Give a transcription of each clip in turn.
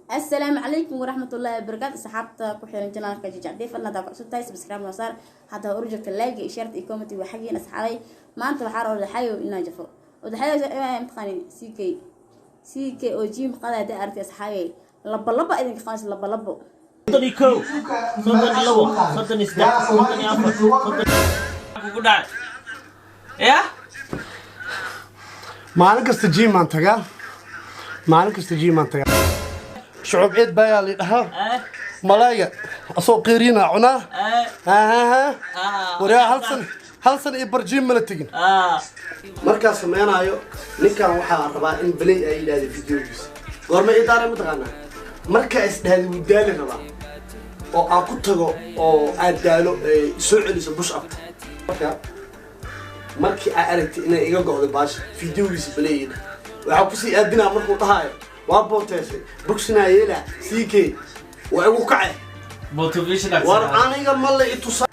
Assalaamu calaykum waraxmatullaahi wabarakaatu. Asxaabta ku xiran channelka Jijacdee, fadlan hadaa ku cusub tahay subscribe noo saar, haddaa urjogta like iyo share iyo comment waa xagiin. Asxaabay, maanta waxaa rabaa Odaxayow inaan jafo. Odaxayow mataqaani CK CK oo gym qada hadaa aragtay, asxaabay, laba laba idinka qaadaysa, laba labo. 51, 32, 33, 34, 30 kugu dhacay ya. Maalin kasta gym aan tagaa, maalin kasta gym aan tagaa. Shucub ciid baayaa la dhahaa. Malaayga asoo qeeriina cunaa. Waryaa, hal san iyo bar gym mala tegin. Markaa sameynaayo ninkan waxaa rabaa in belay ay yidhahda videogiisa goorma ii daaray, mataqaanaa? Markaa isdhahday wuu daali rabaa oo aan ku tago oo aad daalo soo celiso push upta. Marka markii aa aragtay inay iga go'do baasha, videogiisa belay ii dhah, waxaa kusii aadinaa markuu dhahaayo waa booteesay bogsinaa yeelaa CK waa igu kacay. Motivation. War aniga ma la itusa.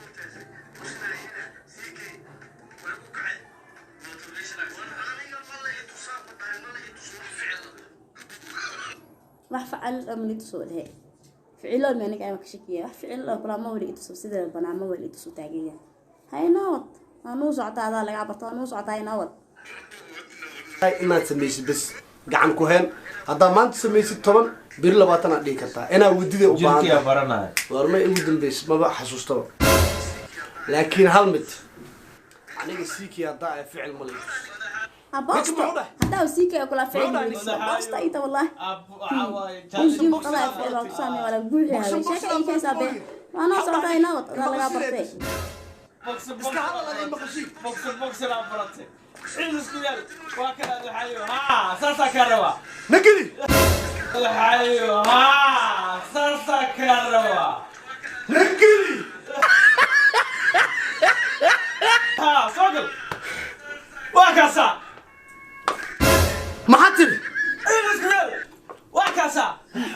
Wax facal oo mana ituso dhehe, ficilo mi aniga ama ka shakiya, wax ficilo kula ma wali ituso, sideeda banaan ma wali ituso taaganya. Hay noo wad, waa nuu socotaa, adaa laga barto, waa nuu socotaa, hay noo wad. Inaad samaysid bes gacan ku heen, haddaa maanta samaysid 10, beri 20 aad dhigi kartaa inaa wadida u baahan jirkiyaa tahay. Baranaya. War ma igu dambaysid, maba xasuustaba, laakiin hal mid aniga siikii haddaa ay ficil ma leeyahay. Abosto. Muxuu dhahay? Haddaa CK kula ficil Muxuu dhahay? ma ituso, abosto ita wallahi. Waxaa waaye gym qada ficil waa ku saamay wala guuxi habeen sheeka ii keensaa be, waa noo socotaa, hay noo wad, adaa lagaa bartay. Iska hadal adii maqashii. Boxer boxer aa baratay, ciid isku yaal waa kana. Waxayo haa, saasaa kaa rabaa. Nageli. Waxayo haa, saasaa kaa rabaa. Nageli. Haa, soo gal, waa kaasaa. Maxaa tiri? Ciid isku yaal waa kaasaa.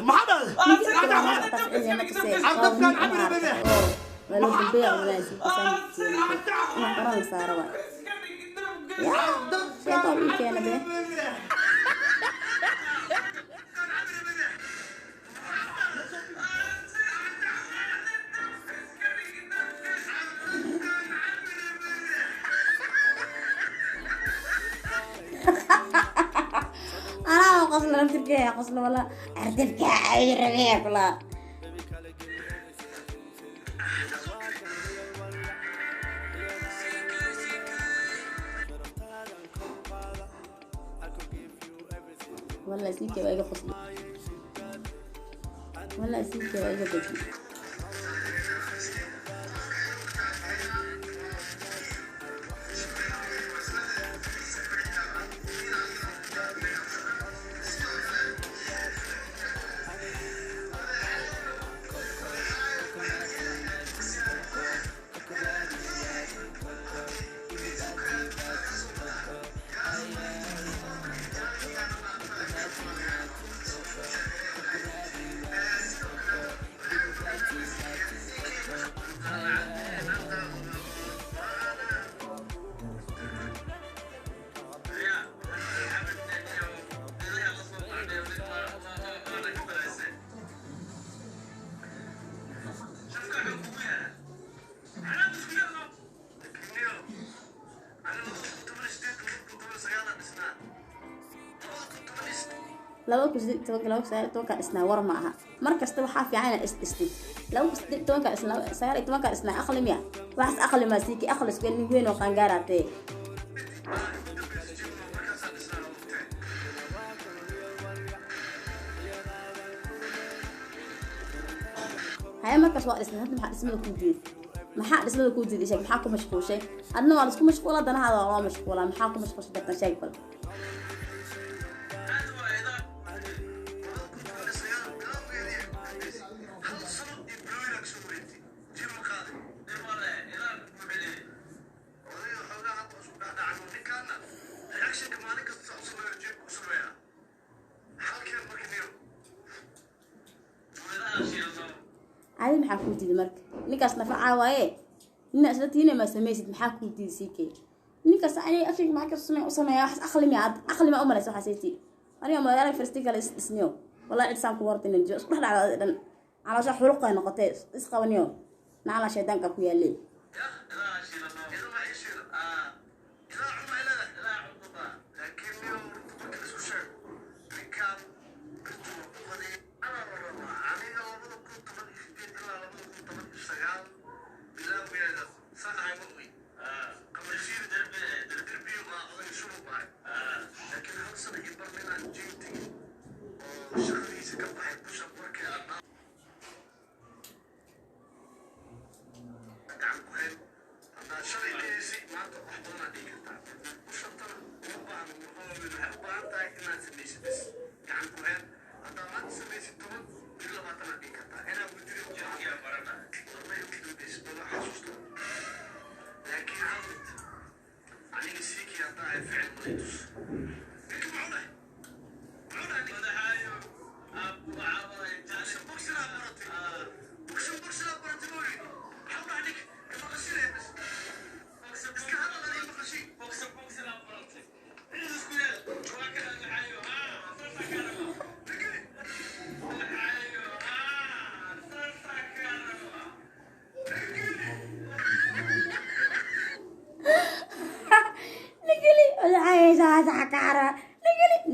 Maxaa dhahday? Waa loo dambeeya wallahi, CK saan qoran la saaro waay yaa sheeko ii keena be. Anaa qosla laftirkeeya qosla wala ardabka ay rabee kula. Walla CK waa iga qosli, walla CK waa iga deji. 2018-ka, 2019-ka dhisnaa, war ma aha. Mar kasta waxaa fiican inaad is dhistid. 2018-ka dhisnaa, 19-ka dhisnaa, aqli miya waxaas? Aqli maa siiki aqli isku nin weyn oo qaangaaraatee. Haye, markaas waa dhisnay, hadda maxaa dhismada kuu diiday? Maxaa dhismada kuu diiday? Sheeg, maxaa ku mashquushay? Adna waa laisku mashquula, danahaada waa loo mashquulaa. Maxaa ku mashquushay dartan? Sheeg bal. Adi maxaa kuu diiday marka ninkaas nafacaa waaye? Nina isla tiina ma samaysid, maxaa kuu diiday CK? Ninkaas aniga actionka maxaa ka samey u sameeya waxaas? Aqli miya? Aqli ma umalaysa waxaas? Aniga magaala firstin kale is dhisniyo. Wallahi cid saan ku warta inaan jiro isku dhex dhacda dhan caloosha xuluqay noqotay isqabaniyo nacala shaydaanka ku yaalay.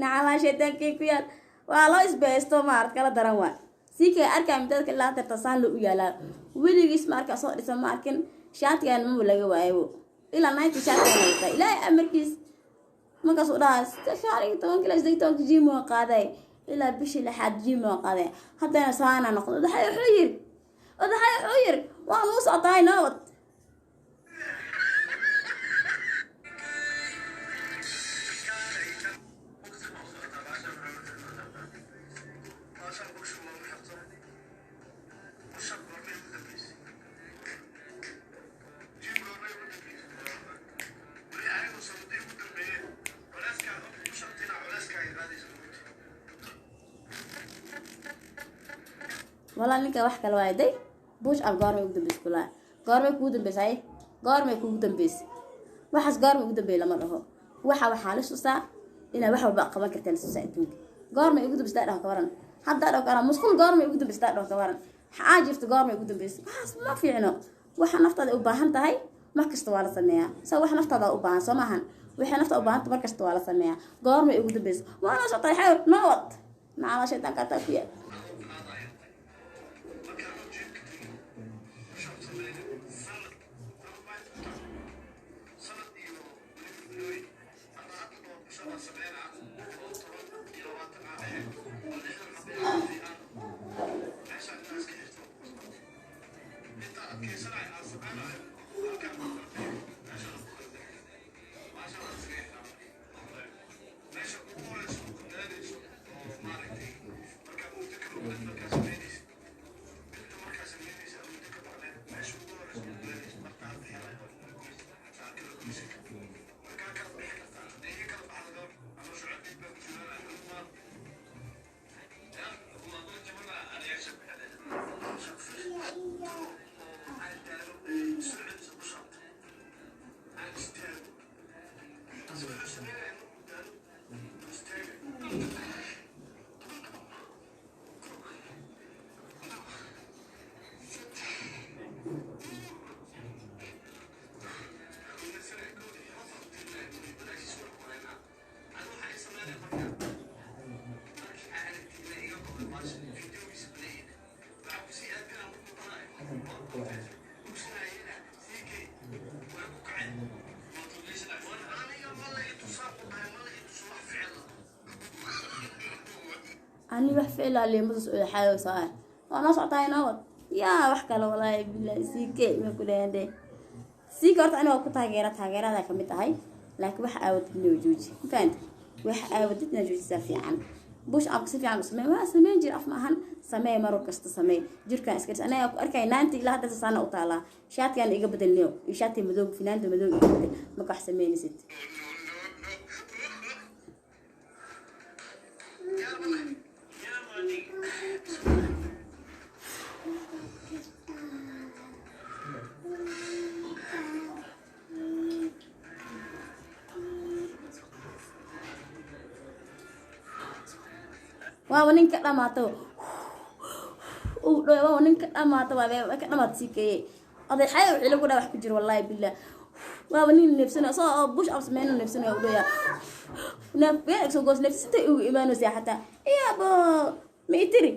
Nacala shaytaankii ku yaal waa loo isbaysto maarad kala daran waay sii kay arkaa midadka ilaa tarta saan loo u yaalaa weligiis ma arka soo dhisan ma arkin shaatigan maba laga waayo ilaa 90 shaatigan wataa ilaahay amarkiis markaas u dhahaa 15 ilaa 18 jiim waa qaaday ilaa bishii lixaad jiim waa qaaday haddana saana noqdo odaxay wuxuu yiri odaxay wuxuu yiri waa nuu socotahay nabad. Walaa ninka wax kale waayo day bush up goormay ugu dambeysay kulaa goormay kugu dambeysay goormay kugu dambeysay waxaas goormay ugu dambeeyay lama dhaho waxa waxaa la susaa inaad wax walba qaban kartaa la susaa adduunka goormay ugu dambeysay dhaho ka waran hadda dhaho ka waran musqul goormay ugu dambeysay dhaho ka waran maxaa jirta goormay ugu dambeysay waxaas ma fiicno waxa naftaada u baahan tahay mar kasta waa la sameeyaa sa wax naftaada u baahan soo maahan waxay nafta u baahan tahay mar kasta waa la sameeyaa goormay ugu dambeysay waana socotay xayr nabad nacala shaydaanka taa ku yaal. Ani wax ficil leemada soo xaayo saa waa noo socotahay nabad yaa wax kale walaahi billahi siikee ma ku leeyahay siika horta aniga ku taageera taageerada ka mid tahay laakiin wax aawadid inuu jooji ma fahanti wax aawadid inuu joojisaa fiican bush up si fiican u samee waa sameyn jir af ma ahan samee mar kasta samee jirkaan iska dhis aniga ku arkay 90 ilaa hadda saana u taalaa shaatigan iga bedelniyo iyo shaati madow finaanta madow iga bedel marka wax sameynaysid. Waaba ninka dhamaato uu dhow, waaba ninka dhamaato, waaba ka dhamaat sikeeye. Oday xayo wixii lagu dhaa wax ku jiro, wallaahi billah, waaba nin neefsanayo soo oo bush up sameyno, neefsanayo u dhoyaa, neef soo goos, neefsintay ugu imaanaysaa xataa iyabo ma itiri.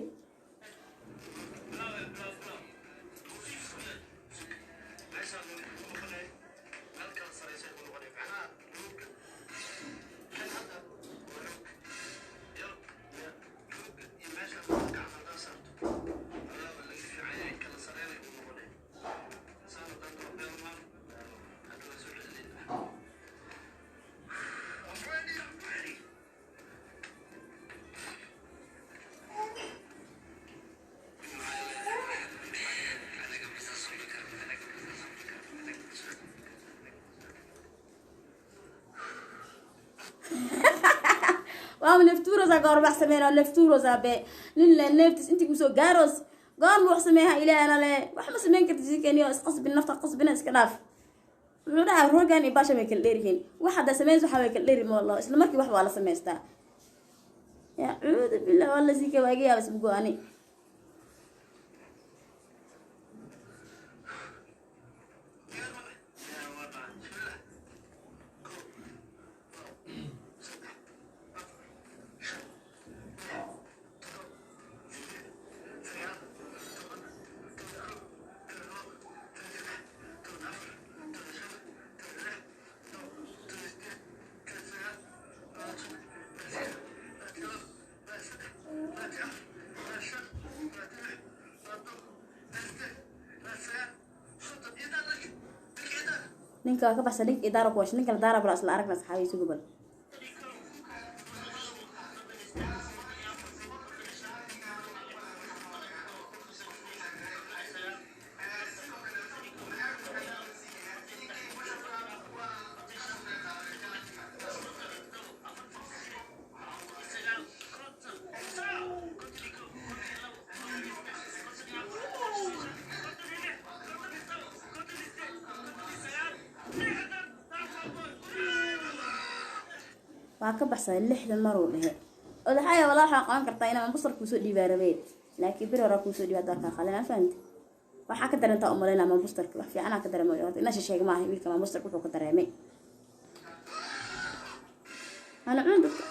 Waaba neftuurosa goor wax sameynaa, neftuurosa be nin le neftis intii kusoo gaaros goor ma wax sameeha. Ilaahana le wax ma sameyn karti sikeniyo, isqasbin, nafta qasbina, iska dhaaf. Wuxuu dhahaa roogan iyo baasha way kala dheeryihiin, wax haddaa sameynaysa waxa way kala dheeri moolo, isla markii wax waa la samaystaa. Ya cuudu billah, waa la sike, waa iga yaaba ismugo ani. Ninka waa ka baxsan, ninka idaara ku washa, ninka la daara bala isla aragna saxaabiisa gobol. Waa ka baxsaday 60 mar uu dhehe odaxaya. Walaa waxaa qaban kartaa inaan busar kuusoo dhiibaa rabee, laakiin bir hore kuusoo dhiiba haddaa kaa qalin fahamte. Waxaa ka dareentaa umalaynaa mambustarka wax fiicanaa ka dareemay, inaa sheeg maaha wiilka mambustarka wuxuu ka dareemay. Ana cun dadka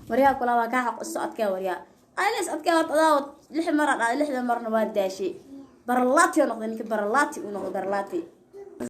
waryaa kula waa kaa xaq socodkee waryaa ayna is adkee horta adaa 6 mar aa dhacday, 60 marna waa daashay, baralaati oo noqday ninka, baralaati uu noqday, baralaati.